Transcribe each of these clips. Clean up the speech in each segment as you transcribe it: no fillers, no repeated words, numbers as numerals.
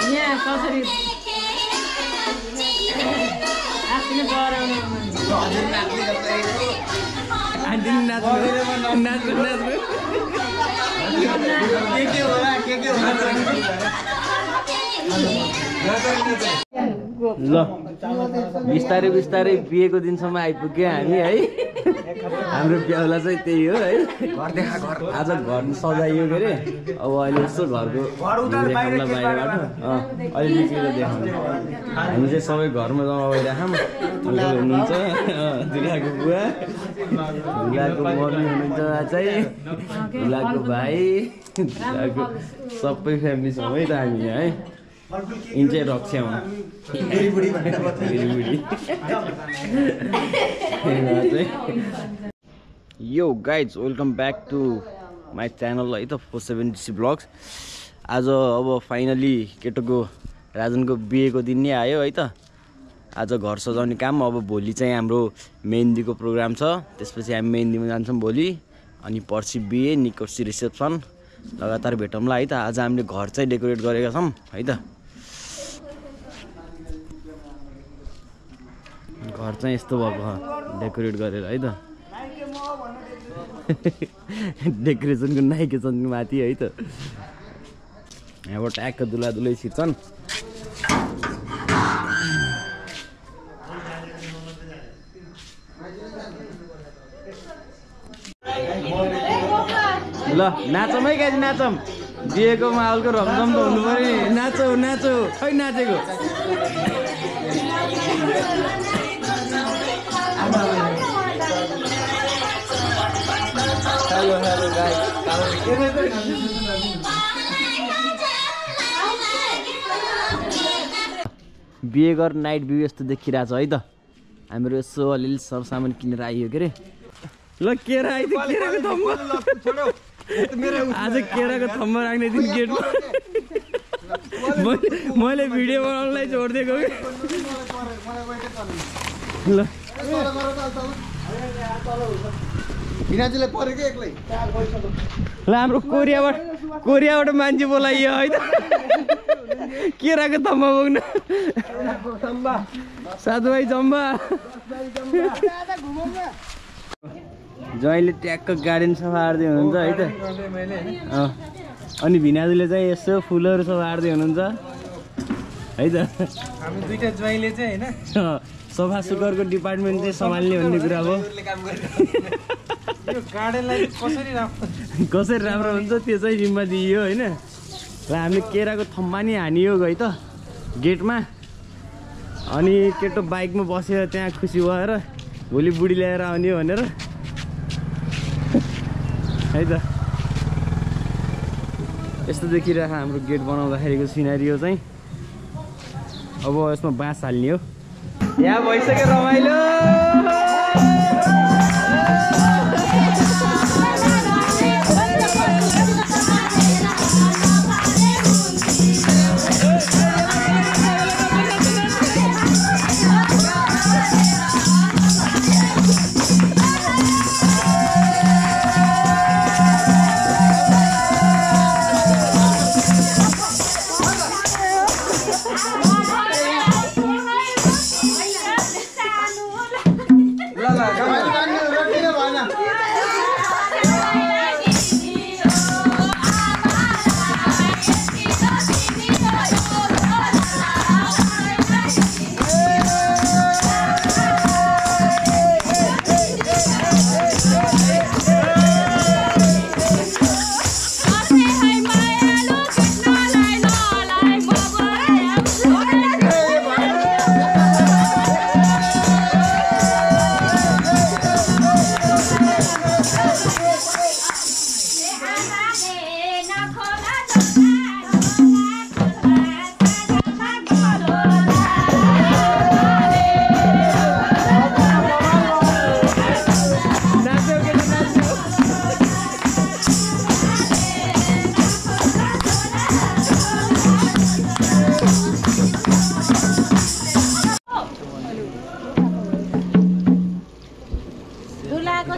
यहाँ कसरी आफूले गराउनु ल बिस्तारै बिस्तारै बिहेको दिनसम्म आइपुग्यो हामी है। हाम्रो बेहुला चाहिँ त्यही हो है। आज घर सजाइयो के अरे। अब अहिले यसो घरको देखाउँला बाहिरबाट अहिले निस्केर देखाउनु। हामी चाहिँ सबै घरमा जम्मा भइराखौँ। अङ्कल हुनुहुन्छ, दुलाको बुवा, दुलाको मम्मी हुनुहुन्छ चाहिँ, दुलाको भाइ, दुलाको सबै फ्यामिली छौँ है त हामी यहाँ है। इन्चै रक्स्याउ यो guys welcome back to my channel है त 470 ब्लग्स। आज अब फाइनली केटोको राजनको बिहेको दिन नै आयो है त। आज घर सजाउने काम। अब भोलि चाहिँ हाम्रो मेहन्दीको प्रोग्राम छ, त्यसपछि हामी मेहन्दीमा जान्छौँ भोलि। अनि पर्सि बिहे, निकोसी रिसेप्सन लगातार भेटौँला है त। आज हामीले घर चाहिँ डेकोरेट गरेका छौँ है त। घर चाहिँ यस्तो भएको डेकोरेट गरेर है त। डेकोरेसनको नाइके छन् माथि है त। यहाँबाट ट्याक्क दुला दुलै छिर्छन्। ल नाचौँ है गाइज, नाचौँ। बिहेको माहौलको रमझम त हुनु पर्यो। नाचौ नाचौ, खै नाचेको। हेलो हेलो गाइज, बिहे गरेर नाइट भ्यू यस्तो देखिरहेको छ है त। हाम्रो यसो अलिअलि सरसामान किनेर आइयो के अरे। ल केरा आइदियो, केराको थम्बा। आज केराको थम्बा राख्ने दिन गेटमा। मैले भिडियो बनाउनलाई छोडिदिएको कि। ल हाम्रो कोरियाबाट मान्छे बोलाइयो है त। केराको थम्बा बोक्न साथीभाइ जम्बा। जहिले ट्याक्क गार्डन सफा हार्दै हुनुहुन्छ है त। अनि भिनाजुले चाहिँ यसो फुलहरू सफा हार्दै हुनुहुन्छ है त। हामी दुईटा ज्वाइँले चाहिँ हैन सफा सुग्घरको डिपार्टमेन्ट चाहिँ सम्हाल्ने भन्ने कुरा हो। यो गार्डनलाई कसरी राम्रो हुन्छ त्यो चाहिँ जिम्मा दिइयो होइन। र हामीले केराको थम्बा नि हानियो है त गेटमा। अनि केटो बाइकमा बसेर त्यहाँ खुसी भएर भोलि बुढी ल्याएर आउने भनेर है त। यस्तो देखिरहेको हाम्रो गेट बनाउँदाखेरिको सिनारियो चाहिँ। अब यसमा बाँस हाल्ने हो। यहाँ भइसक्यो रमाइलो।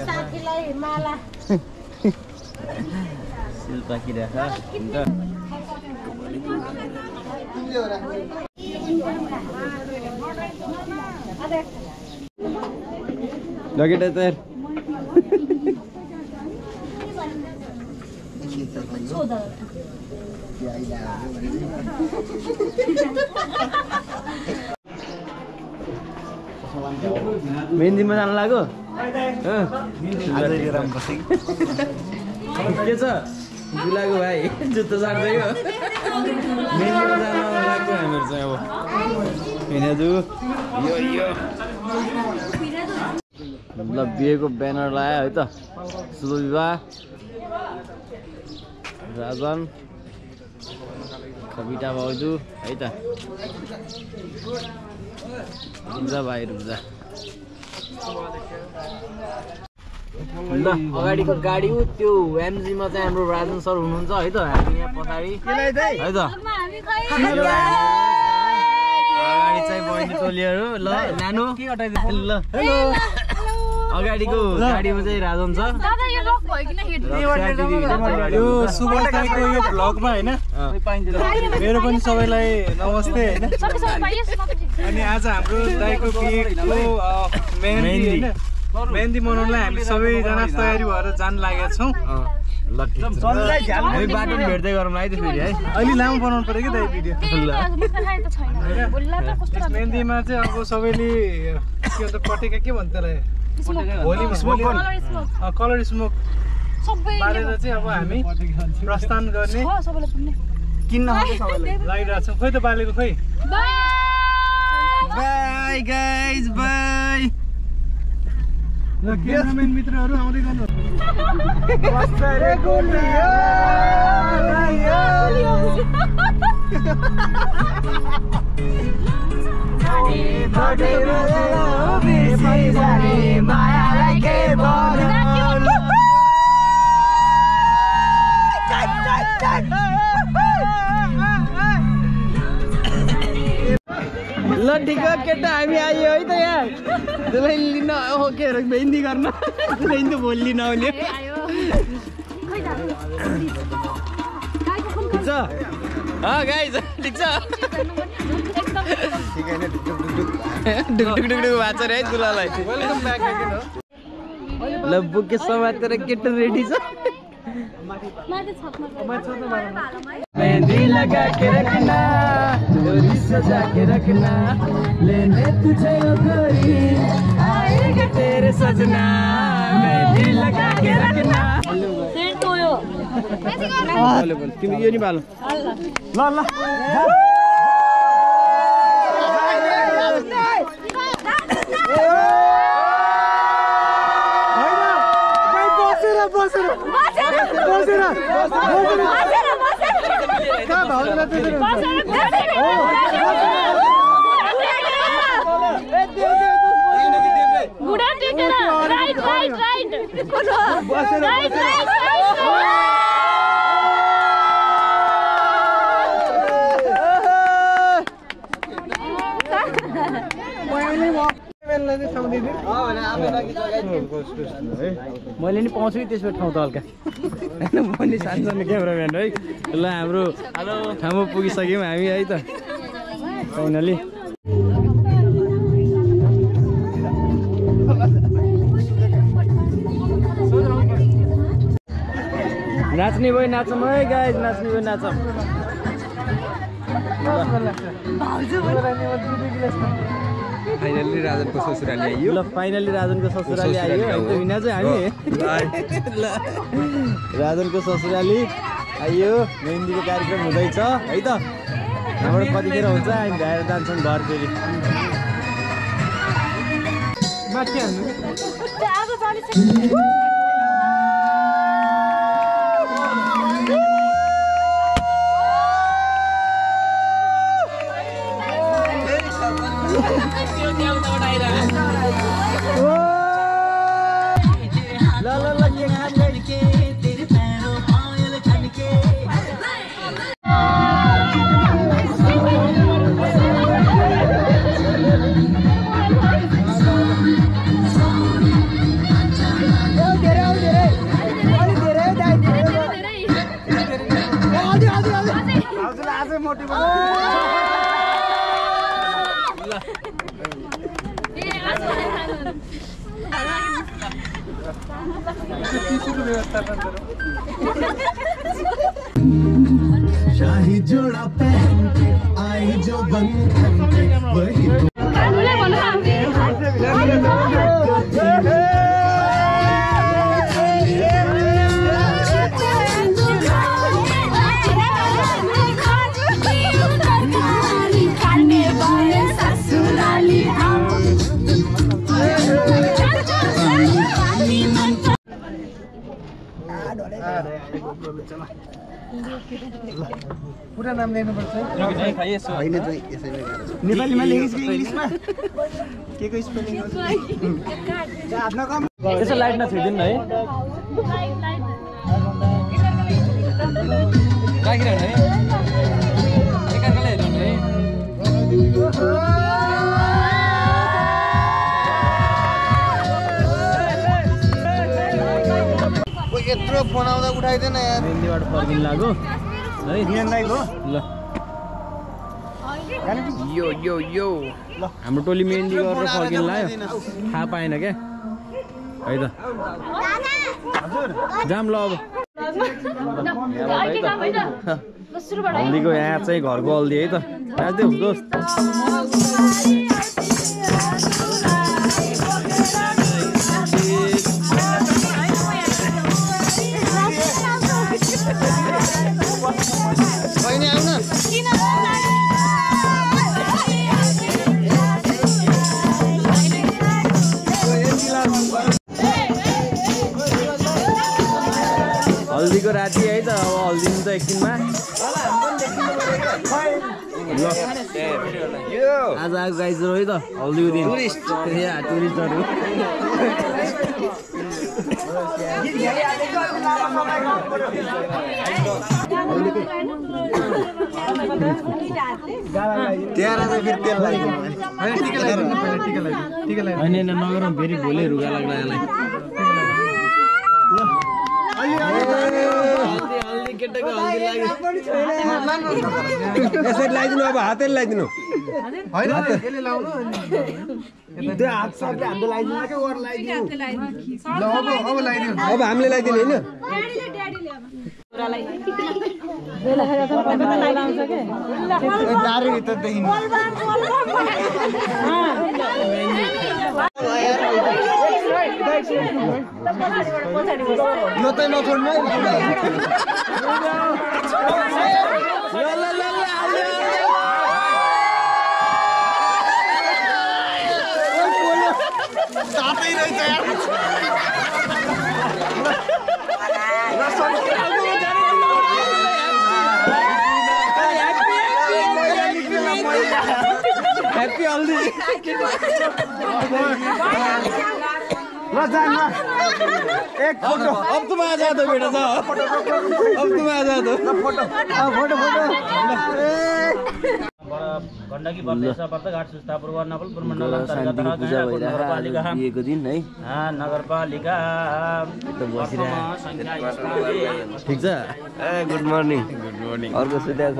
साथीलाई माला शिल्पा किराखा हुन्छ लगेटा तयार मेहन्दीमा जानु लाग्यो के छ जुलाको भाइ जुत्तो साट्दै हो मेहन्दीमा जानु लाग्छ हामीहरू चाहिँ अब हिँडेजु यो ल बिहेको ब्यानर लगायो है त शुभ विवाह राजन कविता भाउजू है त रुजा भाइ रुजा ल अगाडिको गाडी हो त्यो एमजीमा चाहिँ हाम्रो राजन सर हुनुहुन्छ है त हामी यहाँ पछाडि है त अगाडि चाहिँ बहिनी टोलीहरू ल नानु ल अगाडिको गाडीमा चाहिँ राजन छ यो सुभाष दाइको यो भ्लगमा हैन मेरो पनि सबैलाई नमस्ते हैन अनि आज हाम्रो दाइको बिहेको मेहन्दी मनाउनलाई हामी सबैजना तयारी भएर जान लागेका छौँ हामी बाटोमा भेट्दै गरौँ है फेरि है अलि लामो बनाउनु पर्यो कि दाइ भिडियो मेहन्दीमा चाहिँ अब सबैले के भन्छ पटेका के भन्छ त्यसलाई कलर स्मोक बारेर चाहिँ अब हामी प्रस्थान गर्ने किन्न लागिरहेको छौँ खोइ त बालेको खोइ बाई गाइज बाई ल क्यामेराम्यान मित्रहरू आउँदै गर्नु ल ठिक हो केटा हामी आयो है त यहाँ त्यसलाई लिन हो के मेहन्दी गर्न मेहन्दी भोलि लिन आउने ठिक छ गाइज ठिक छ ढुकढुक भएको छ रे है दुलालाई ल बुके समातेर केटो रेडी छ मेहंदी लगा के रखना डोरी सजा के रखना लेने तुझे ओ गोरी आएगा तेरे सजना मेहंदी लगा के रखना तिमी यो नि बालो ल ल मैले नि पाउँछु कि त्यसमा ठाउँ त हल्का मैले सानसानो क्यामेराम्यान है ल हाम्रो ठाउँमा पुगिसक्यौँ हामी है त फाइनली नाच्ने भयो नाचौँ है गाइज नाच्ने भयो नाचौँ फाइनली राजनको ससुराली आइयो ल फाइनली राजनको ससुराली आइयो है त विना चाहिँ हामी ल राजनको ससुराली आइयो मेहन्दीको कार्यक्रम हुँदैछ है त हाम्रो कतिखेर हुन्छ हामी भ्याएर जान्छौँ घर फेरि माथि हाल्नु मोटी टिस्यूको व्यवस्था शाही जोड़ा पहन के आई जो बंधन पे वही पुरा नाम लेनुपर्छ होइन नेपालीमा लेखिस् कि इङ्ग्लिसमा के को स्पेलिङ यसो लाइट नछिदिनु है राखिरहनु है एकअर्कालाई हेर्नु है यत्रो फोन आउँदा उठाइदेन यार मेन्डीबाट फर्किन लाग्यो है नियन्दाइको ल यो यो यो हाम्रो टोली मेन्डी गरेर फर्किन लाग्यो थाहा पाएन क्या है त जाम ल अब हल्दीको यहाँ चाहिँ घरको हल्दी है त राजदेव दोस्त हल्दीको राति है त अब हल्दिनु त एकछिनमा आज आएको गाइजहरू है त हल्दीको दिन टुरिस्टहरू होइन नगरौँ फेरि भोलि रुगा लाग्ला यसलाई यसरी लगाइदिनु अब हातैले लगाइदिनु होइन यसले लाउनु त्यो हात सबले हामीले लगाइदिनु के वर लगाइदिनु ल अब लगाइदिनु अब हामीले लगाइदिनु होइन दारी भित्र देखिनु यो त नछोड्नु साथै रहेछ यार ह्याप्पी हल्दी ल जान एक फोटो अब तुम आ जा दो बेटा जाओ अब तुम आ जा दो फोटो फोटो फोटो गण्डकी बर्देशा घाट सुस्तापुर वर्णपल प्रमण्डल अन्तर्गत नगरपालिका दिन है नगरपालिका ठिक छ गुड मर्निङ अर्को सुत्या छ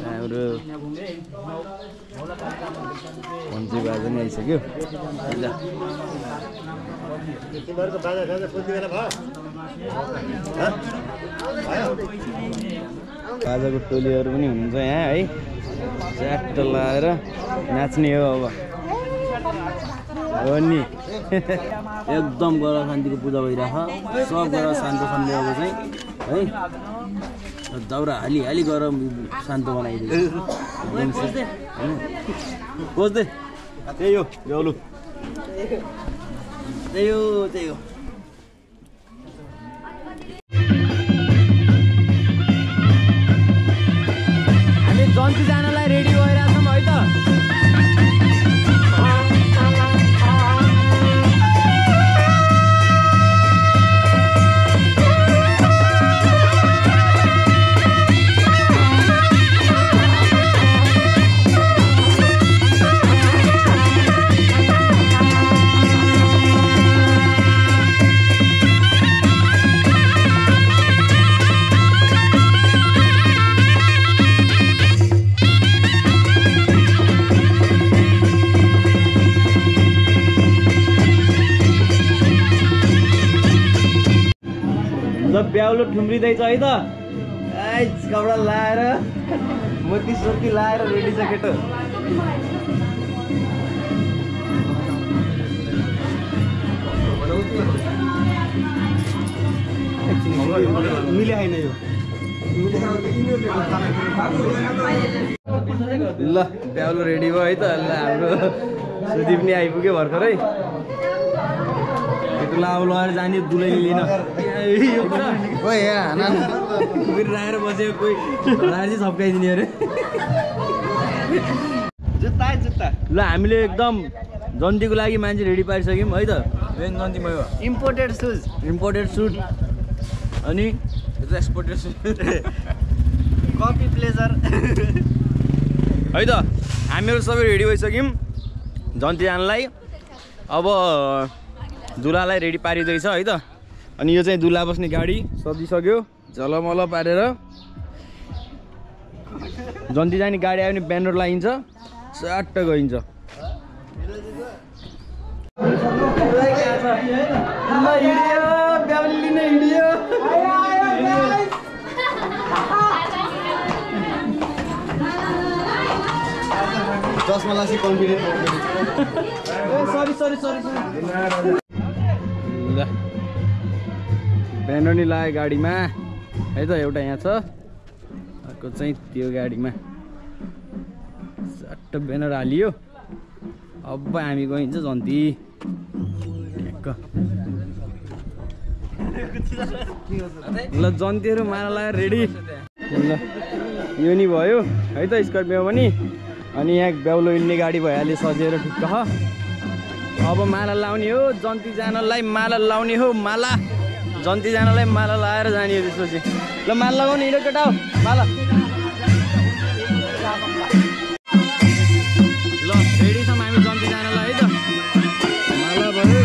हाम्रो पञ्चे बाजा नि आइसक्यो बाजाको टोलीहरू पनि हुनुहुन्छ यहाँ है च्याट्ट लाएर नाच्ने हो अब हो नि एकदम गर शान्तिको पूजा भइरहेछ सब गर शान्त सन्डे अब चाहिँ है दाउरा हाली गर शान्त बनाइदियो खोज्दै त्यही हो जौलु त्यही हो हामी जन्ती जानलाई रेडी भइरहेछौँ है त ल ब्याउलो ठुम्रिँदैछ है त कपडा लाएर मोती सोती लाएर रेडी छ केटो मिले होइन यो ल ब्याउलो रेडी भयो है त ल हाम्रो सुदीप नि आइपुग्यो भर्खरै केटो लाउ लगाएर जाने दुलैले लिन कोही यहाँ राखेर बसेको कोही चाहिँ छप्काइदिने अरे जुत्ता जुत्ता ल हामीले एकदम जन्तीको लागि मान्छे रेडी पारिसक्यौँ है त जन्ती भयो इम्पोर्टेड सुट अनि एक्सपोर्टेड कपी प्लेजर है त हामीहरू सबै रेडी भइसक्यौँ जन्ती जानलाई अब दुलालाई रेडी पारिँदैछ है त अनि यो चाहिँ दुला बस्ने गाडी सजिसक्यो झलमल पारेर जन्ती जाने गाडी आयो भने ब्यानर लगाइन्छ सट्ट गइन्छ चस्मा लासी कन्फिडेन्ट सरी ल ब्यानर नि लाग्यो गाडीमा है त एउटा यहाँ छ अर्को चाहिँ त्यो गाडीमा सट्ट ब्यानर हालियो अब हामी गइन्छ जन्ती ल जन्तीहरू माला लगाएर रेडी ल यो नि भयो है त स्कर्पियो पनि अनि यहाँ बेहुलो हिँड्ने गाडी भइहाल्यो सजिएर ठिक्क अब माला लाउने हो जन्ती जानलाई माला लाउने हो माला जन्ती जानलाई माला लगाएर जाने हो त्यसपछि ल माला लगाउने हिँड्यो केटा हो माला ल रेडी छौँ हामी जन्ती जानलाई है त माला भयो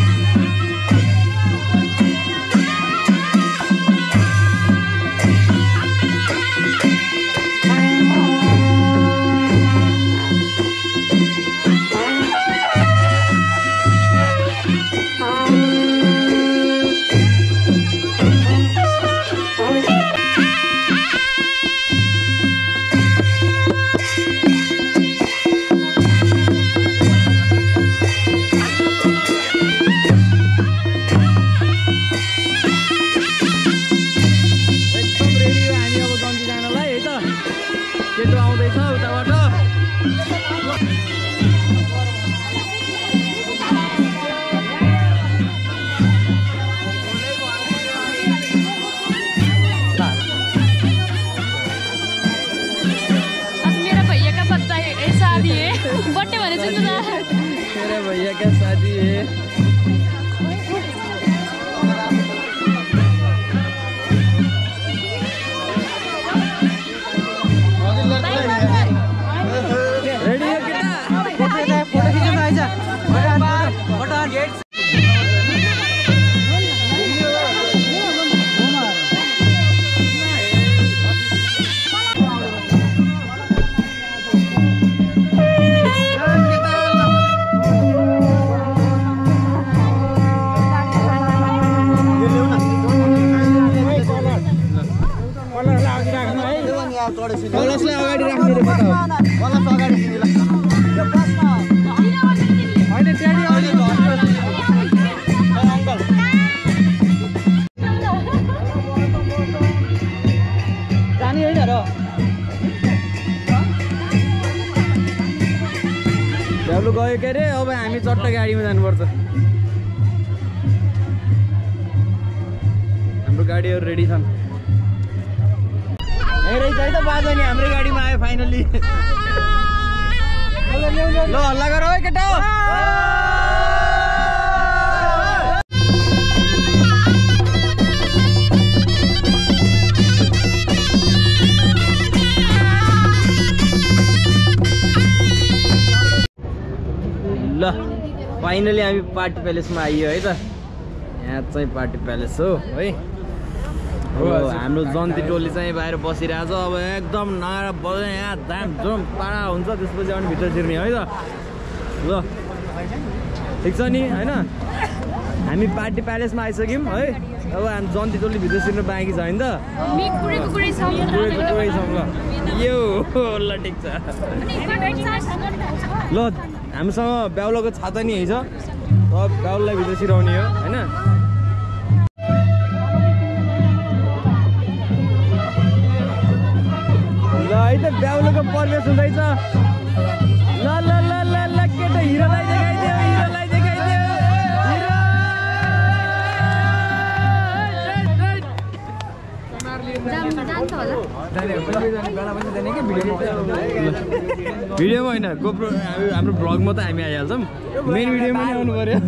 भैया क्या शादी है रेडी है कितना फोटो खींचना आइजा फोटो गेट कलशलाई अगाडि राख्ने रे कता हो कलश अगाडि दिने ल यो बसमा हैन ट्याडी अलि अंकल जानी हैन र बेहुलो गयो के रे अब हामी चट्ट गाडीमा जानुपर्छ हाम्रो गाडीहरु रेडी छन् रहेछ त बाजा नि हाम्रो गाडीमा आयो फाइनली ल हल्ला गर है केटा ल फाइनली हामी पार्टी प्यालेसमा आइयो है त यहाँ चाहिँ पार्टी प्यालेस हो है हाम्रो जन्ती टोली चाहिँ बाहिर बसिरहेको छ अब एकदम नारा बजा यहाँ धामधुम पारा हुन्छ त्यसपछि अनि भित्र छिर्ने है त ल ठिक छ नि होइन हामी पार्टी प्यालेसमा आइसक्यौँ है। अब हामी जन्ती टोली भित्र छिर्नु बाँकी छ होइन त? पुरै छ ल। यो ल ठिक छ ल। हामीसँग ब्याउलाको छाता नि छ, अब ब्याउलाई भित्र छिराउने हो होइन। ल है त ब्याउलाको प्रवेश हुँदैछ। ल ल ल ल ल केटा हिरोलाई देखाइदियो, हिरोलाई देखाइदियो। भिडियोमा होइन, गोप्रो हाम्रो भ्लगमा त हामी आइहाल्छौँ, मेन भिडियोमा नै आउनु पर्यो।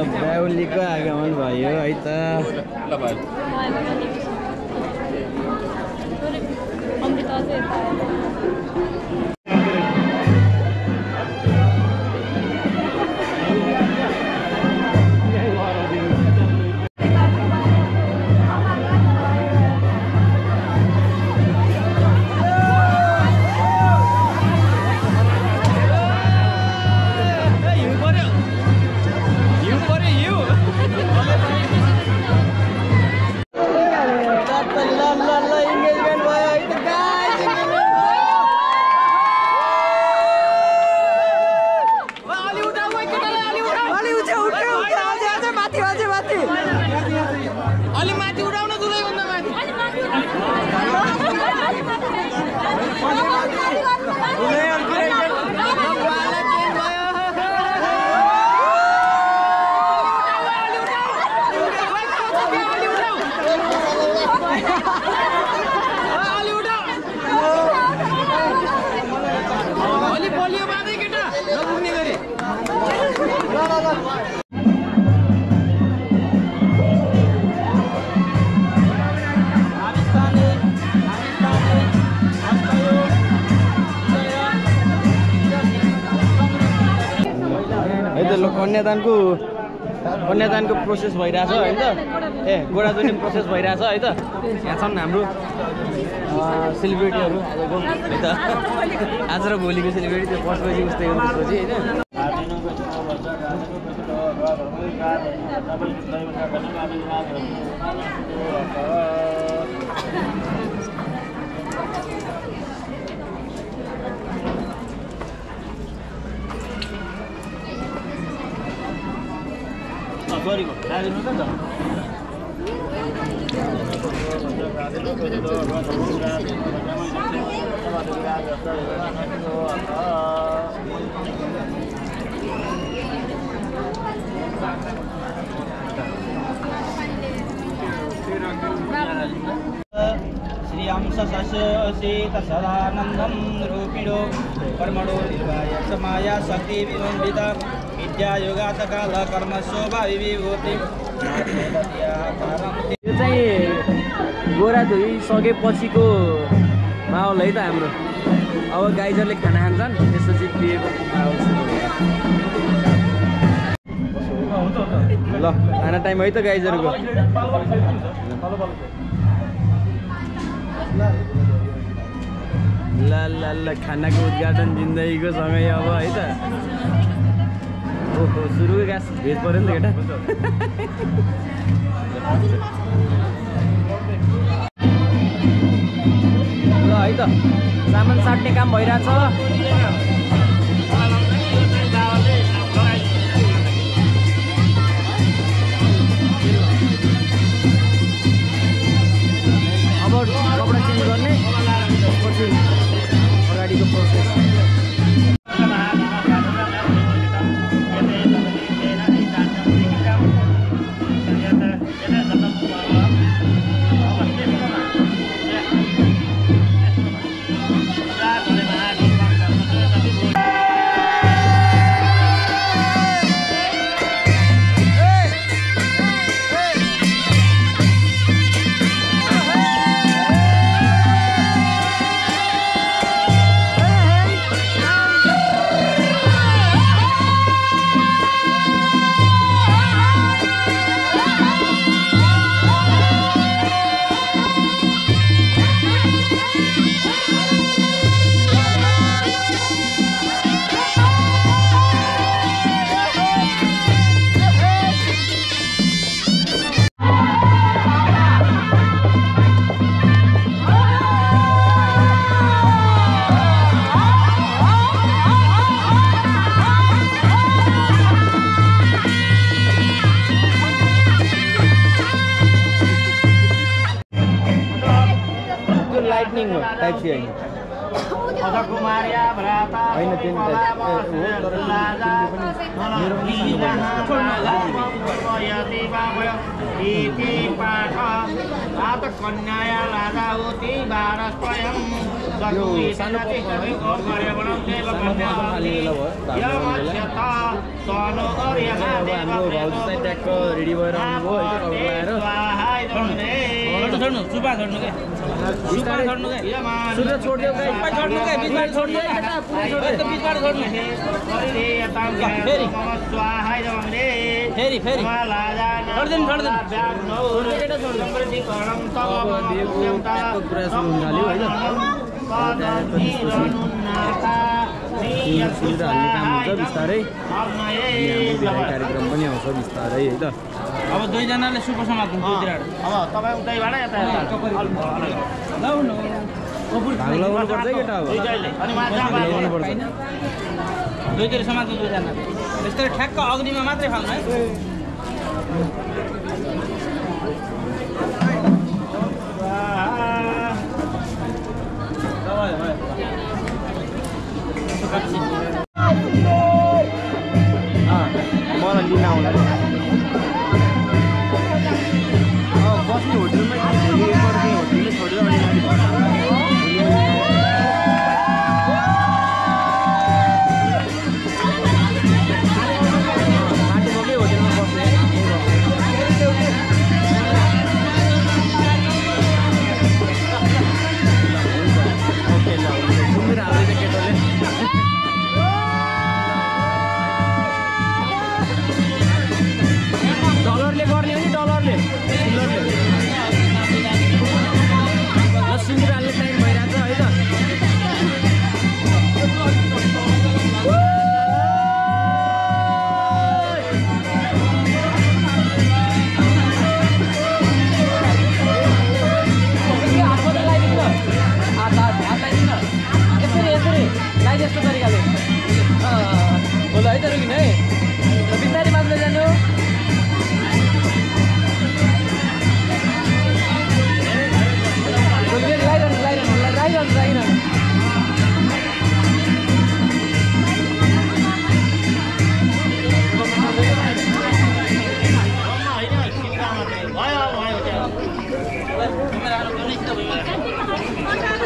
ब्याउलीको आगमन भयो है त। कन्यादानको प्रोसेस भइरहेछ है त। गोडाधुनी प्रोसेस भइरहेछ है त। यहाँ छन् हाम्रो सेलिब्रेटीहरू आजको है त। आज र भोलिको सेलिब्रेटी त्यो पर्सपछि उस्तै हो त्यसपछि होइन। सदानंदम रूपिणो कर्मणो निर्वाय समाया शक्ति विमंडिता विद्या योगात काल कर्म शोभा विभूति। यो चाहिँ गोरा धोइसकेपछिको माहौल है त हाम्रो। अब गाइजरले खाना खान्छन्, त्यसपछि पिएको माहौल ल। खाना टाइम है त गाइजरको। ल ल ल खानाको उद्घाटन जिन्दगीको सँगै अब है त। ओहो सुरुको घाँस भेज पऱ्यो नि त केटा। ल है त सामान साट्ने काम भइरहेछ। अब कपडा चेन्ज गर्ने पछि अगाडिको प्रोसेस। टाइप सी होइन कुमारिया भ्राता होइन त्यो नि टाइप हो तर मेरो पनि कन्या लादा होती बारस स्वयं सानो हाम्रो भाउजू चाहिँ ट्याक्क रेडी भएर आउनुभयो छोड्नु सुपा छोड्नु के सुपा छोड्नु के सुपा छोड्दियो सुपा छोड्नु के बिचबाट छोड्नु बिचबाट छोड्नु फेरि फेरि छोड्दिनु सिलिन्डर हाल्ने काम हुन्छ बिस्तारै कार्यक्रम पनि आउँछ बिस्तारै है त अब दुईजनाले सुपर समात्नु अब तपाईँ उतैबाट यता भाग लगाउनु पर्छ केटा हो लगाउनु पर्छ दुईतिर समात्नु दुईजना यस्तै ठ्याक्क अग्निमा मात्रै फाल्नु है मलाई लिन आउला बस्ने होटलमै भोलि पर्ने होटलमै छोडेर अनि माथिल्लोकै होटलमा बस्ने ओके ल सुनेर हाल्दैछ केटोले डलरले गर्ने हो नि डलरले सिन्दुर हाल्ने टाइम भइरहेछ है त यस्तो तरिकाले होला है त रुकिन है बिस्तारै बाँच्दै जानु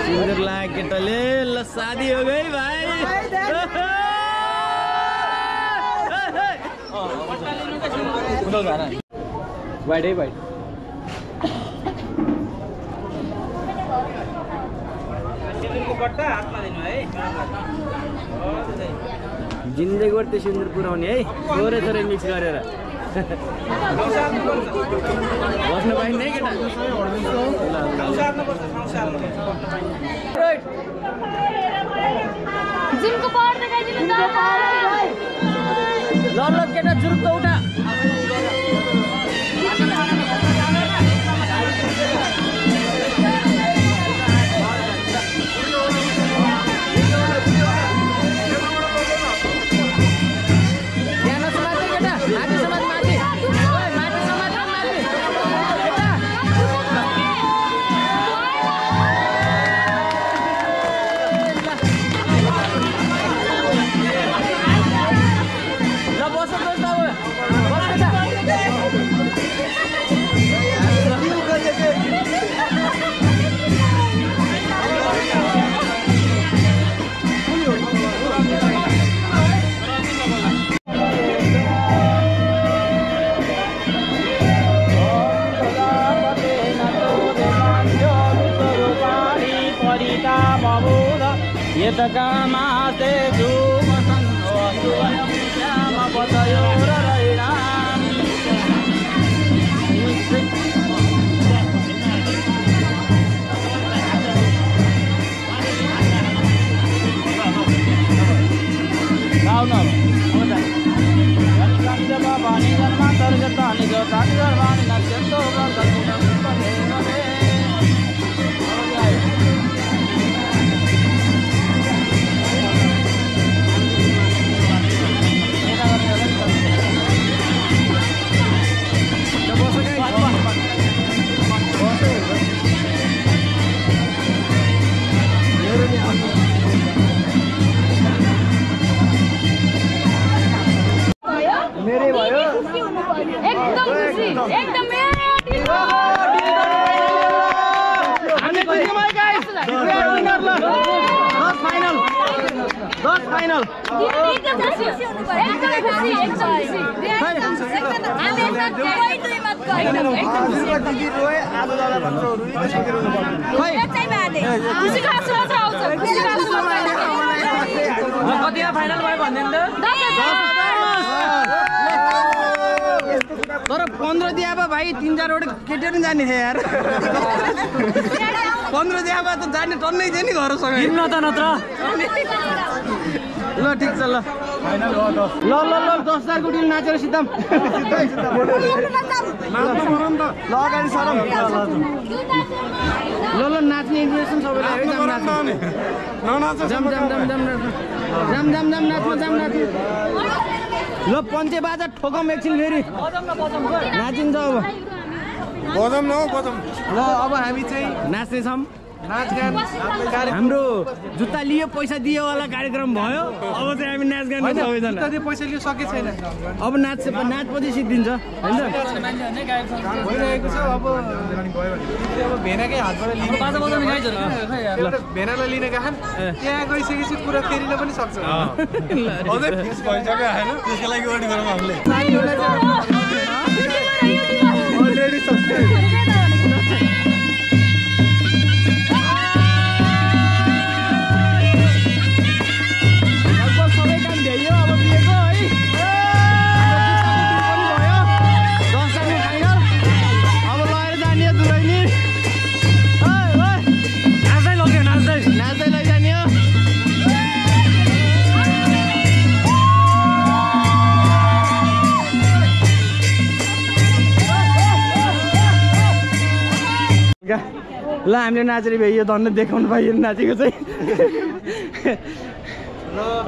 सिन्दुर लाग केटाले ल शादी हो गई भाइ वाइड है वाइड जिन्दगीभर त्यो सिन्दुर पुऱ्याउने है थोरै थोरै मिक्स गरेर बस्न पाइन्न है केटा ल ल केटा जुरुक्क उठा यतकामाते जुमसन वसुवयं श्याम पतयोररैणानि गाउन भवानी जन्मान्तर्गतानि गतानि सर्वाणि नश्यन्तो गन्तुं मेरै भयो एकदम खुसी एकदम हामी खुसीमा गाइस फाइनल 10 फाइनल एकदम खुसी एकदम खुसी हामी साथ कोही दुई मत एकदम खुसी रोए आज दादा भन्छ खै खुसी खासु मात्र आउँछ खुसी खासु मात्र कतिमा फाइनल भयो भन्दैन त तर 15 दिया भए भाइ 3-4 वटा केटीहरु जाने थियो यार 15 दिया भए त जाने टन्नै थियो नि घरसँग हिँड्न त नत्र ल ठीक छ ल फाइनल हो 10 ल 10,000 को डिल नाचेर सिद्धम ल अगाडि सरम ल नाच्ने इन्भिटेसन सबैलाई है जाम नाच्ने ननाच जाम नाच्नु ल पञ्चे बाजा ठोकम एकछिन फेरि नाचिन्छ अब बजाउँ न बजाउँ ल अब हामी चाहिँ नाच्ने छौँ नाचगान हाम्रो जुत्ता लियो पैसा दियो वाला कार्यक्रम भयो अब चाहिँ हामी नाच गान सबैजना पैसा लियो सके छैन अब नाचपछि सिद्धिन्छ हैन भइरहेको छ अब भेनाकै हातबाट लिने बाजा बजाउने गाइजहरु एउटा भेनालाई लिने गाहन त्यहाँ गइसकेपछि पुरा फेरिन पनि सक्छ अझै फिक्स भइसक्यो हैन त्यसको लागि वेट गरौँ हामीले अलरेडी सब्स्क्राइब ल हामीले नाचेर भ्याइयो धन्न देखाउनु पाइयो नाचेको चाहिँ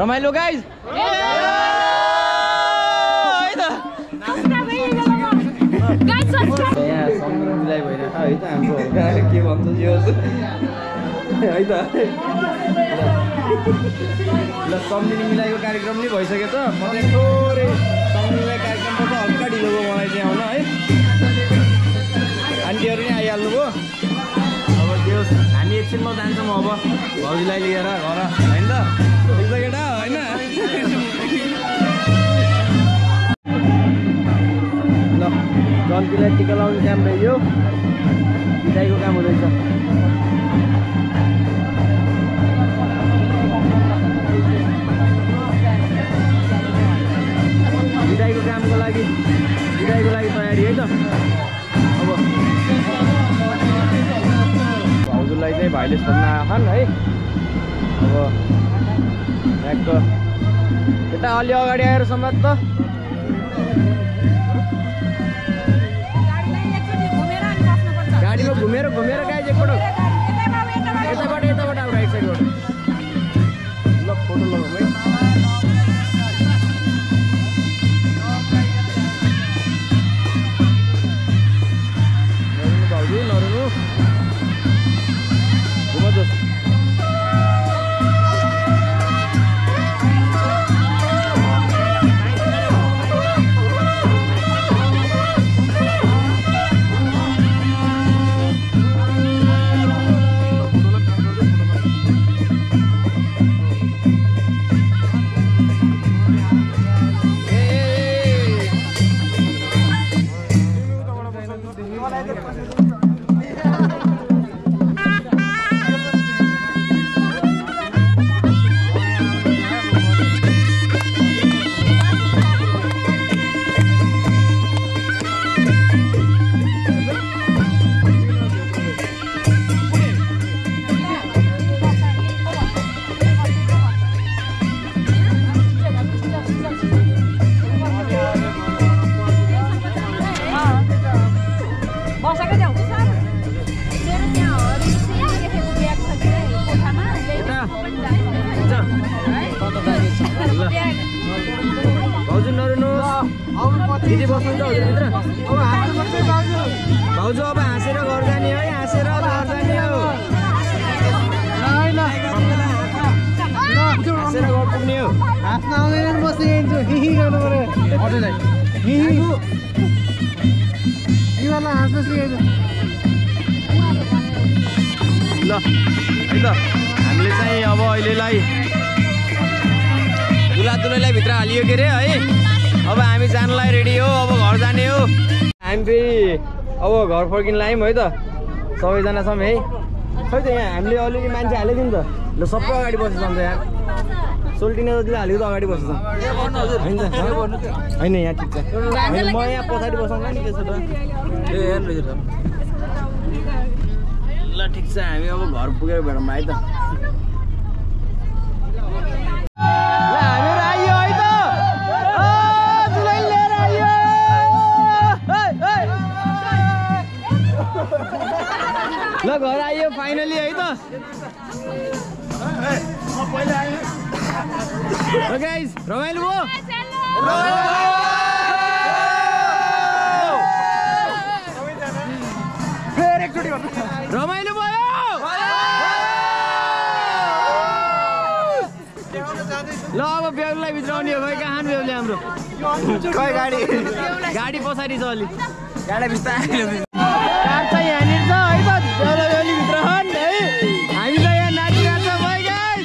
रमाइलो गाइज यहाँ सम्झिनुलाई भइरहेको है त हाम्रो के भन्छ यो है त ल सम्झिने मिलाएको कार्यक्रम नि भइसक्यो त म चाहिँ थोरै सम्झिने कार्यक्रमबाट अगाडि ढिलो भयो मलाई चाहिँ आउन है आन्टीहरू नि आइहाल्नुभयो अब त्यो हामी एकछिनमा जान्छौँ अब भाउजूलाई लिएर घर होइन त ठिक छ केटा होइन ल जन्तीलाई टिका लाउने काम रह्यो बिदाईको काम हुँदैछ बिदाईको कामको लागि तयारी है त अब भाउजूलाई चाहिँ भाइले छोड्न आएछन् है अब ट्याक्क यता अलि अगाडि आएर समाज त गाडीमा घुमेर गाइज एकपल्ट यताबाट अब राइट साइडबाट ल फोटो लगाउँ है नरुनु भाउजू नरुनु घुमोस् भाउजू नरुनु दिदी बस्नुहुन्छ हजुरभित्र भाउजू अब हाँसेर घर जाने है हाँसेर घर जाने हो हाँसेर घर पुग्ने हो आफ्नो आउँदैन बसिदिन्छु हिही गर्नु पर्यो ल है त हामीले चाहिँ अब अहिलेलाई दुलहा-दुलहीलाई भित्र हालियो के अरे है। अब हामी जानलाई रेडी हो, अब घर जाने हो। हामी फेरि अब घर फर्किन लाग्यौँ है त, सबैजना छौँ है। खै त यहाँ हामीले अलिअलि मान्छे हालिदिउँ त। ल सबै अगाडि बसेछौँ त यहाँ, सोल्टिने जतिले हालेको त अगाडि बसेछौँ होइन त? होइन यहाँ ठिक छ, म यहाँ पछाडि बसाउँला नि त्यसो त। ल ठिक छ, हामी अब घर पुगेर भेटौँ है त। ल हामीहरू आइयो है त, दुलही लिएर आइयो। ल घर आइयो फाइनली है त। गाइस रमाइलो भयो, फेरि एकचोटि रमाइलो भयो। ल अब बेहुलीलाई भित्र आउने हो। खै कहाँ बेहुली हाम्रो? खै गाडी पछाडि छ अलि, गाडी बिस्तारै कार चाहिँ यहाँनिर छ है त। बेहुली भित्र छन् है, हामी त यहाँ नाचिरहेको छ भाइ गाइस।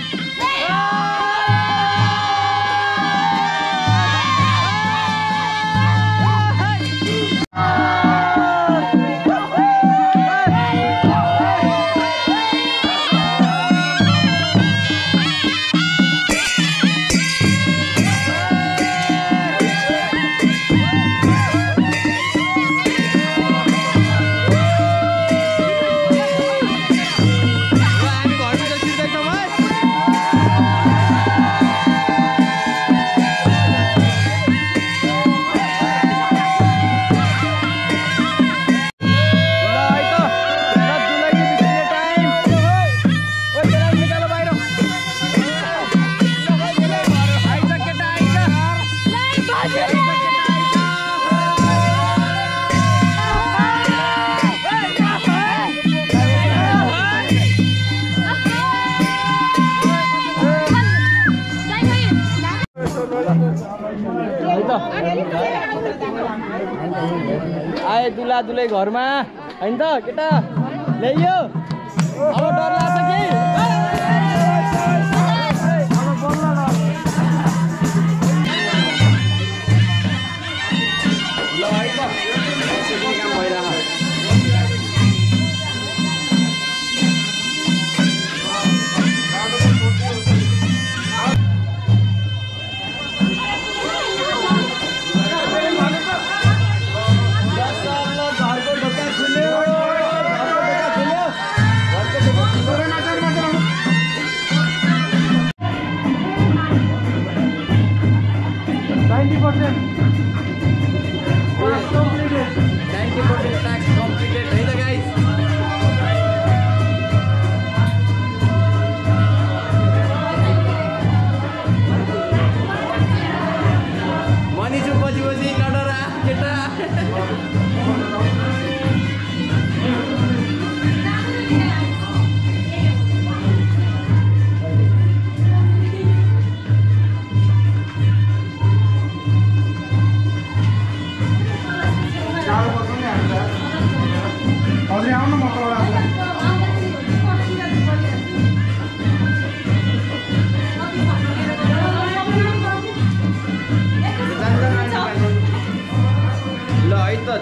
आए दुलहा-दुलही घरमा होइन त केटा ल्याइयो। अब डर लाग्छ कि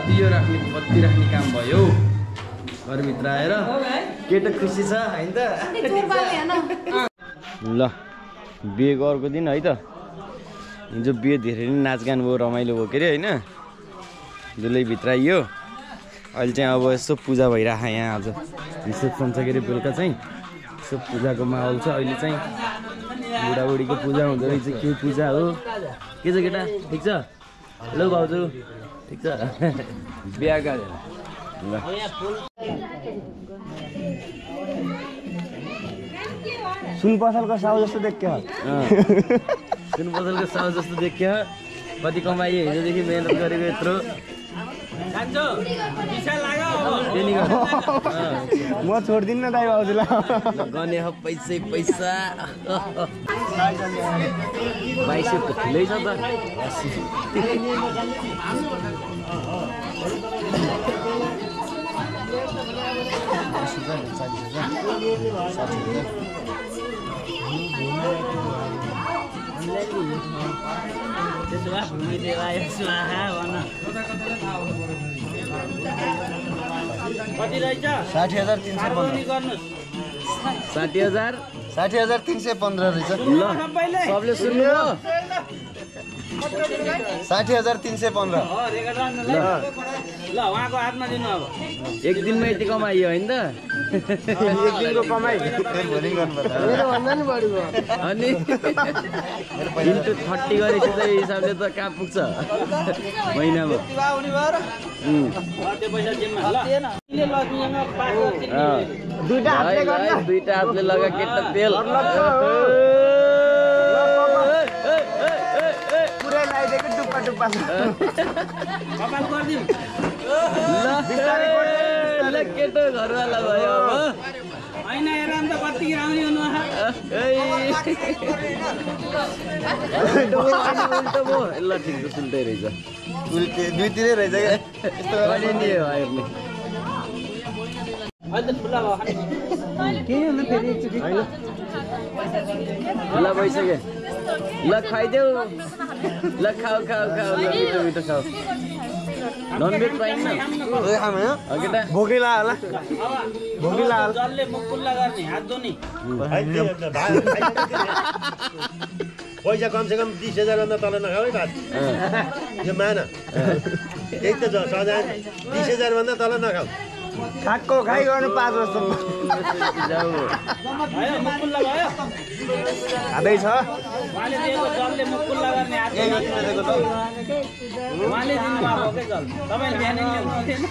दियो राख्ने बत्ती राख्ने काम भयो घरभित्र आएर। केटा खुसी छ हैन त? ल बिहेको अर्को दिन है त। हिजो बिहे धेरै नै नाचगान भयो, रमाइलो भयो के अरे होइन। दुलही भित्र आइयो। अहिले चाहिँ अब यसो पूजा भइरहेको यहाँ। आज रिसेप्सन छ के अरे बेलुका चाहिँ, यसो पूजाको माहौल छ अहिले चाहिँ। बुढाबुढीको पूजा हुँदो रहेछ। के पूजा हो? के छ केटा? ठिक छ? हेलो भाउजू ठिक छ? बिहा गरेर ल सुन पसलको साउ जस्तो देखियो। सुन पसलको साउ जस्तो देखियो। कति कमाइयो हिजोदेखि, मेहनत गरेको यत्रो। जान्छौ विशाल लाग्यो त्यही गर म छोड्दिन्न दाइ भाउजूलाई गर्ने हो पैसै पैसा 2200 त ठुलै छ त त्यसो भए भूमिदेवाय स्वाहा भन कति रहेछ 60,315 गर्नुहोस् 60,315 रहेछ ल सबले सुन्नु 60,315 ल उहाँको हातमा दिनु अब एक दिनमा यति कमाइयो होइन त एक दिनको कमाइ भोलि गर्नुपर्छ अनि इन्टु 30 गरेपछि चाहिँ हिसाबले त कहाँ पुग्छ महिनामा त्यो पैसा जिम्मा ल लक्ष्मीसँग 5 वर्ष दुईटा हातले लगा केटा तेल पुरै लगाइदिएको टुप्पा टुप्पा कपाल गरिदिउँ ल केटो घरवाला भयो अब होइन हेर त कति आउने हुनु उल्टो भयो ल ठिक छ सुल्टै रहेछ उल्टे दुईतिरै रहेछ क्या यस्तो गर्ने नि हो हेर्ने अहिले त ठुला भयो ल भइसक्यो ल खाइदेऊ ल खाऊ खाऊ खाऊ ल मिठो मिठो खाऊ ननभेज पाइन्न केटा भोगिला होला भोगिला होला जसले मुख खुल्ला गर्ने हात धुने पैसा कमसेकम 20,000 भन्दा तल नखाऊ है भात यो मान त्यही त छ 20,000 भन्दा तल नखाऊ खाएको खाइ गर्नु 5 वर्ष भयो मुख खुल्ला भयो खाँदैछ उहाँले दिएको जलले मुख खुल्ला गर्ने हात धुने उहाँले दिनुभएको के जल तपाईँले बिहानै ल्याउनु हुँदैन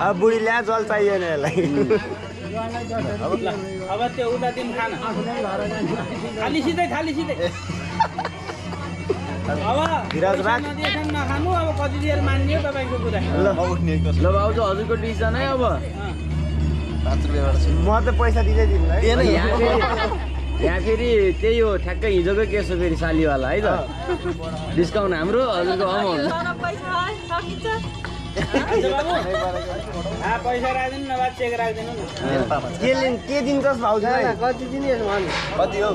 अब बुढी ल्या जल चाहिएन यसलाई अब त्यो उता दिन खान खाली सिधै अब धिराज राख। नदिएसम्म नखानु अब कति दिएर मान्ने हो तपाईँको कुरा ल भाउजू हजुरको डिसिजन है अब म त पैसा दिँदै दिनु है यहाँ फेरि त्यही हो ठ्याक्कै हिजोको केस हो फेरि सालीवाला है त डिस्काउन्ट हाम्रो हजुरको अमाउन्ट पैसा राखिदिनु नभए चेक राखिदिनु न के दिन्छस् भाउजूलाई कति दिने कति हो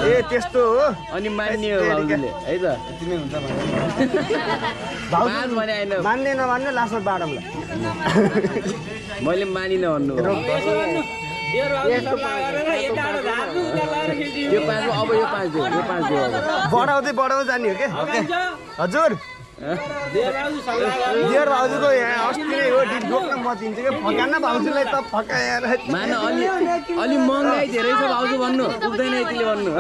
ए त्यस्तो हो अनि मान्ने हो भाउजूले है त भाउजू भने होइन मान्ने नमान्ने लास्टमा बाटोमा मैले मानिनँ भन्नु यो 5 अब यो 5 दियो बढाउँदै जाने हो क्या हजुर दियर भाउजूको यहाँ अस्ति नै हो डिस्काउन्ट म दिन्छु कि फकान भाउजूलाई त फकाएर मान अलि महँगाइ धेरै छ भाउजू भन्नु पुग्दैन यतिले भन्नु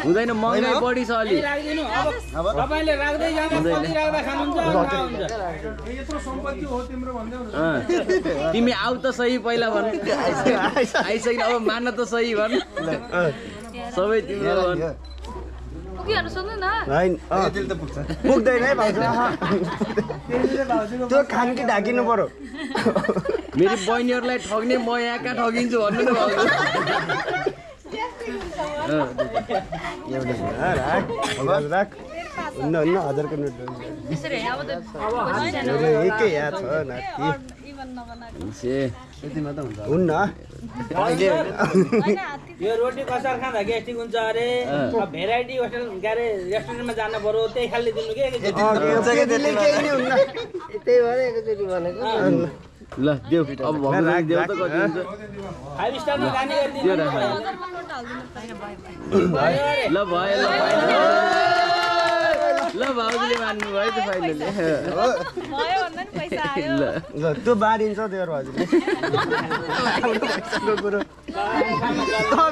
हुँदैन महँगाइ बढी छ अलि तपाईँले राख्दै जानु राख्दा खानुहुन्छ तिमी आऊ त सही पहिला भन् आइसकिन अब मान त सही भन् सबै तिम्रो भन् पुग्दैन है भाउजू त्यो खान कि ढाकिनु पर्यो मेरो बहिनीहरूलाई ठग्ने म यहाँ कहाँ ठगिन्छु भन्नु न भाउजू राख हुन्न 1000को नोट एकै याद छ नाति हुन्न यो रोटी कसार खाँदा ग्यास्ट्रिक हुन्छ अरे भेराइटी होटल गारे रेस्टुरेन्टमा जानु पर्यो त्यही खालि दिनु के ल देऊ अब भगवान देऊ त कति हुन्छ 5 स्टारमा जाने गरिदिनु ल भयो ल भाउजूले मान्नु भयो त फाइनली ल त्यो बारिन्छ त्यो भाउजूले पैसाको कुरो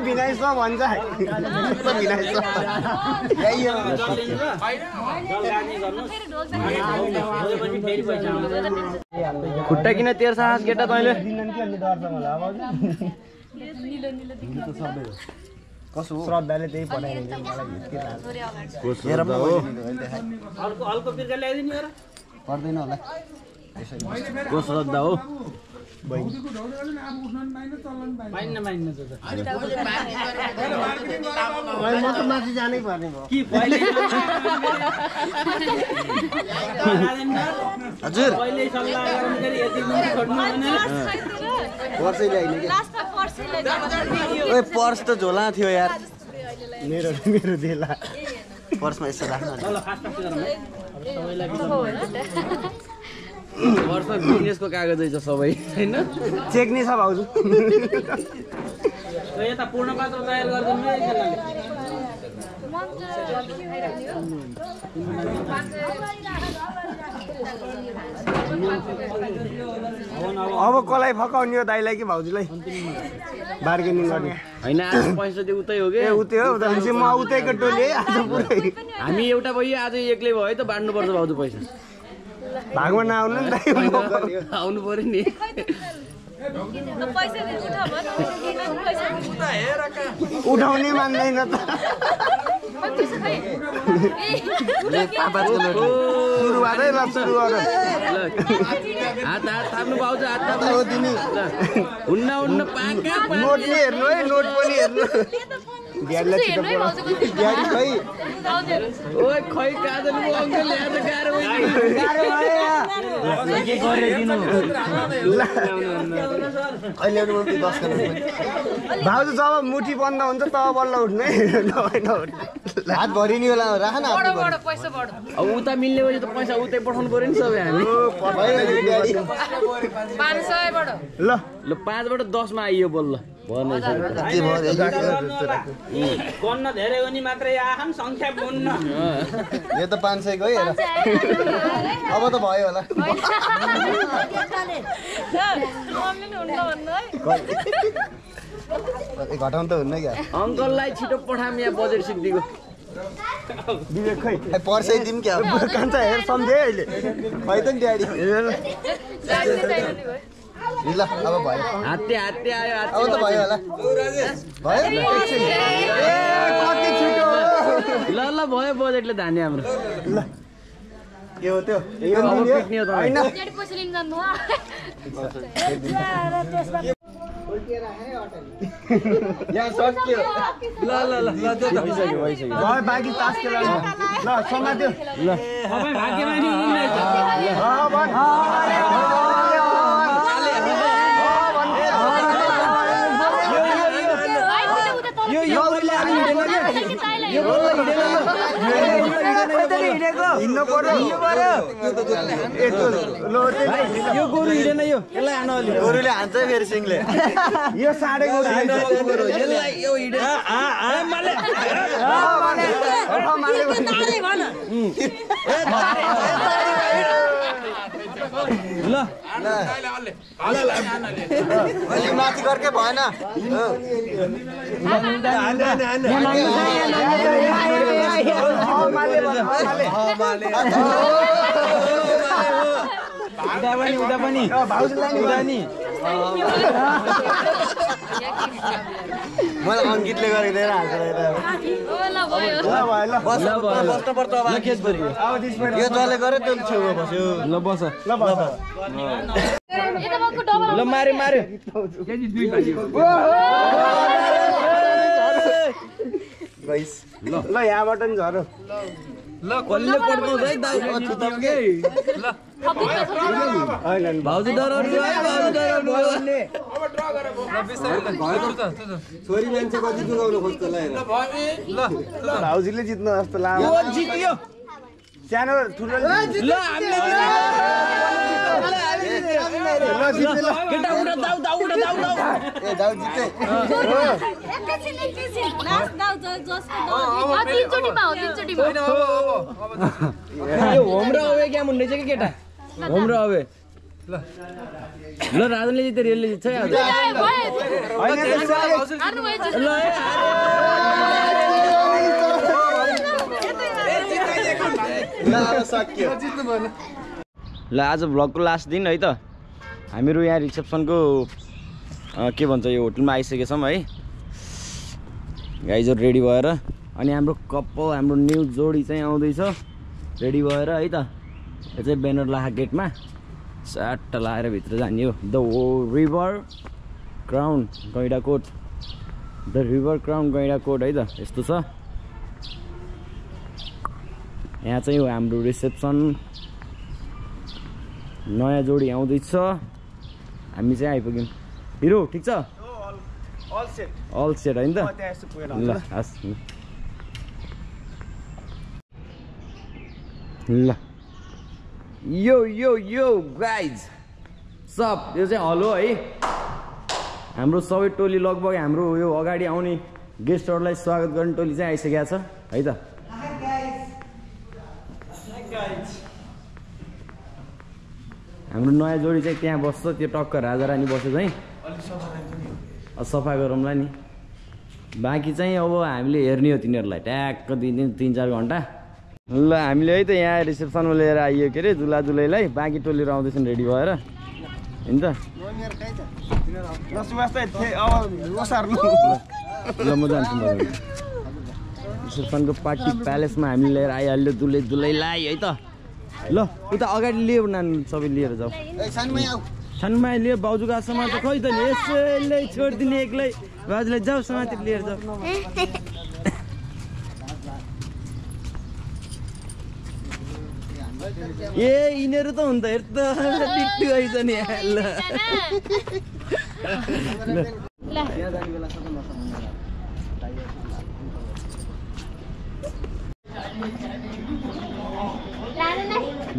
भिनाइस भन्छ खुट्टा किन तेर्छ केटा तैँले कसो श्रद्धाले त्यही पठाइदिन्छ मलाई को श्रद्धा हो हल्को बिर्का ल्याइदिनु हो र पर्दैन होला को श्रद्धा हो मान्न त म त माथि जानै पर्ने भयो कि पहिले हजुर पहिले सल्लाह गर्नुखेरि यति मुनि छोड्नु भने पर्सै ल्याइने के ओए पर्स त झोला थियो यार मेरो देला पर्समा यसो राख्नु ल फास्ट गरौँ है सबैलाई वर्षमा बिजनेसको कागजै छ सबै हैन चेक नि छ भाउजू यता पूर्ण पात्र तयार गरिदिनु है एकजनाले अब कसलाई फकाउने हो दाइलाई कि भाउजूलाई बार्गेनिङ गर्ने हैन आज पैसा चाहिँ उतै हो के ए उतै हो भनेपछि म उतैको टोली है आज पुरै हामी एउटा भयो आज एक्लै भयो है त बाँड्नु पर्छ भाउजू पैसा भागमा नआउनु नि दाइ आउनु पर्यो नि उठाउने मान्दैन त सुरुवातै ल सुरुवात हात थाप्नु भाउजू हात थाप्नु हो तिमी हुन्न पाका नोट नि हेर्नु है नोट पनि हेर्नु ब्याडलाई छिटो ब्याड खै ओए खै काजल अङ्कल ल्याएर गाह्रो के गरे दिनु अहिले 10 भाउजू जब मुठी बन्द हुन्छ तब बल्ल उठ्ने हात भरि नि होला राख न अब उता मिल्ने भए त पैसा उतै पठाउनु पर्यो नि सबै हामी ल ल 5 बाट 10 मा आइयो बल्ल बन्न धेरै हो नि मात्रै आहाम संख्या बोन्न यो त 500 को है अब त भयो होला घटाउनु त हुन्न क्या अङ्कललाई छिटो पठाम यहाँ बजेट सिक्दिको विवेक खै पर्सै दिम क्या कान्छा हेर सम्झे अहिले खै त नि ड्याडी ल अब भयो हात्ते आयो अब त भयो होला भयो कति छिटो ल भयो बजेटले धान्यो हाम्रो ल के हो त्यो यो अब पिट्ने हो त हैन यहाँ सक्यो ल भयो बाँकी तास खेलाउनु ल समात्यो ल सबै भाग्यमानी हुनुहुन्छ हिँड्नु पर्यो यो गोरु हिँडेन यो यसलाई हान अलि गोरुले हान्छ फेरि सिङले यो साढे गोरु यसलाई यो हिँडे ल अलि माथि गर्के भएन उता पनि भाउजूलाई नि मलाई अङ्कितले गरेको लिएर हाल्छ यो जसले गर्यो त्यो छेउमा बस्यो ल बस ल बस ल मार्यो गाइस ल यहाँबाट नि झरो ल कसले पड्काउँछ है दाउ हैन भाउजू डराउनु है भाउजू डराउनु छोरी मान्छे कति जुगाउनु खोज्छ ल भाउजूले जित्नु जस्तो लाग्यो यो जित्यो सानो ठुलो ल हामीले केटा उडा दाउ ए दाउ जिते यो होम र अवे क्या मुन्ने चाहिँ केटा होम र अवे ल राजनले जिते रेलले जित्छ है ल आज भ्लगको लास्ट दिन है त हामीहरू यहाँ रिसेप्सनको के भन्छ यो होटलमा आइसकेका छौँ है गाइजहरू रेडी भएर अनि हाम्रो कपाल हाम्रो न्यू जोडी चाहिँ आउँदैछ रेडी भएर है त यो चाहिँ ब्यानर लाखा गेटमा स्याट लाएर भित्र जाने हो the river crown Gaindakot the river crown Gaindakot है त यस्तो छ यहाँ चाहिँ हो हाम्रो रिसेप्सन नयाँ जोडी आउँदैछ हामी चाहिँ आइपुग्यौँ हिरो ठिक छ अल सेट होइन त ल हस् ल यो यो यो गाइज सब यो चाहिँ हल हो है हाम्रो सबै टोली लगभग हाम्रो यो अगाडि आउने गेस्टहरूलाई स्वागत गर्ने टोली चाहिँ आइसकेको छ है त हाम्रो नयाँ जोडी चाहिँ त्यहाँ बस्छ त्यो टक्क राजा रानी बस्छ चाहिँ सफा गरौँला नि बाँकी चाहिँ अब हामीले हेर्ने हो तिनीहरूलाई ट्याक्क 3-4 घन्टा ल हामीले है त यहाँ रिसेप्सनमा लिएर आइयो के अरे दुला दुलैलाई बाँकी टोलीहरू आउँदैछन् रेडी भएर होइन त ल म जान्छु रिसेप्सनको पार्टी प्यालेसमा हामीले लिएर आइहाल्यो दुलैलाई है त ल उता अगाडि लियो नानी सबै लिएर जाऊ छानमाई लियो बाउजूको आसमा त खोइ त नि यसैले छोडिदिने एक्लै बाजुलाई जाऊ समातेर लिएर जाऊ ए यिनीहरू त हुन् त हेर त टिक्टु आइछ नि ल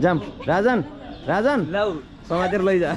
जाम राजन राजन समातेर लैजा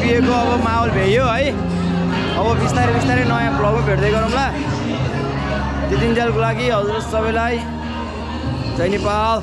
बिहेको अब माहौल भ्याइयो है। अब बिस्तारै बिस्तारै नयाँ ब्लगमा भेट्दै गरौँला। त्यतिन्जेलको लागि हजुर सबैलाई जय नेपाल।